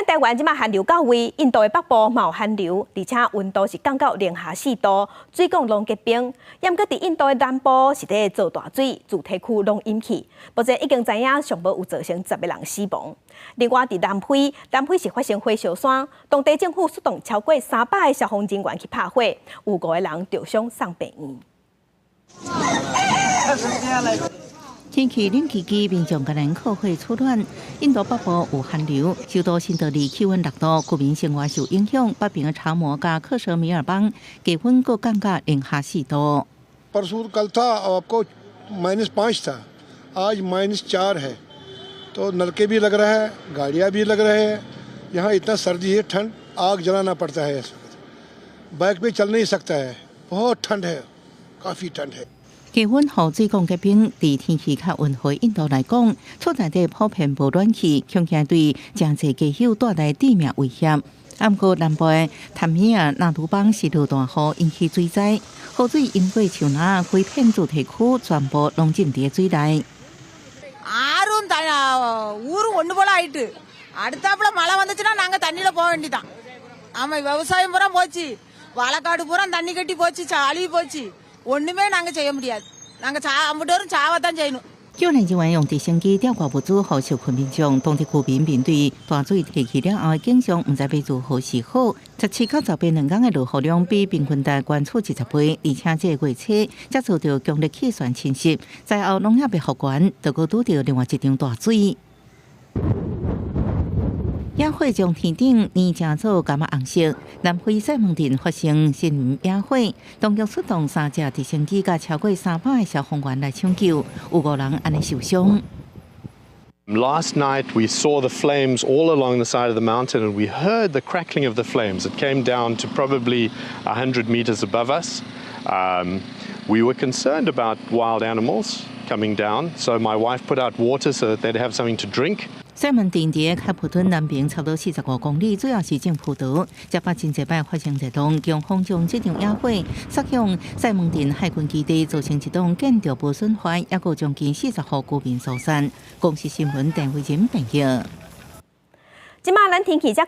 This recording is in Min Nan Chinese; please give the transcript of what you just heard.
咱台灣這馬寒流到位，印度的北部嘛有寒流，而且溫度是降到零下四度，水管攏結冰。毋過佇印度的南部是咧做大水，住宅區攏淹去，目前已經知影上無有造成十個人死亡。另外佇南非，南非是發生火燒山，當地政府出動超過三百个消防人員去拍火，有五個人著傷送病院。天氣冷吱吱，民眾共人烤火取暖。印度北部有寒流，首都新德里氣溫六度，居民生活受影響。北邊的查謨佮克什米爾邦低溫閣降到零下四度。 परसों कल था आपको -5 था, आज -4 है, तो नलके भी लग रहा है, गाड़ियाँ भी लग रहे हैं। यहाँ इतना सर्दी है, ठंड, आग जलाना पड़ता है। इस वक्त बाइक पे चल नहीं सकता है, बहुत ठंड है, काफ़ी ठंड है。低溫予水管結冰，佇天氣較溫和印度來講，厝內底普遍無暖氣，恐驚對誠濟家屬帶來致命威脅。毋過南部的坦米爾納魯邦是落大雨引起水災，雨水淹過樹林，規片住宅區全部攏浸佇水內。 ஆறும் ஊரும் ஒண்ணு போல ஆயிட்டு. அடுத்தாப்புல மழை வந்துச்சுன்னா நாங்க தண்ணியில போக வேண்டிதான். ஆமா, விவசாயம் பூரா போச்சு, வாழைக்காடு பூரா தண்ணி கட்டி போச்சு, அழுகி போச்சு. ஒண்ணுமே நாங்க செய்ய முடியாது. நாங்க அம்புட்டு பேரும் சாவத்தான் செய்யணும். 救援人員用直升機吊掛物資予受困民眾，當地居民面對大水退去了後的景象，毋知欲如何是好。17到18兩工的落雨量比平均值懸出20倍，而且這個月初才遭著強烈氣旋侵襲，災後攏猶未復原，就閣拄著另外一場大水。野火從天頂染成做柑仔紅色，南非西門鎮發生森林野火，當局出動三架直升機佮超過三百个消防員來搶救，有五人按呢受傷。 Last night we saw the flames all along the side of the mountain and we heard the crackling of the flames. It came down to probably 100 meters above us. We were concerned about wild animals coming down, so my wife put out water so that they'd have something to drink. 西門鎮佇開普敦南邊差不多四十五公里，主要是種葡萄。這擺真濟擺發生熱浪，強風將這場野火殺向西門鎮海軍基地，造成一棟建築物損壞，抑閣將近四十戶居民疏散。公視新聞鄧慧仁編譯。這馬咱天氣才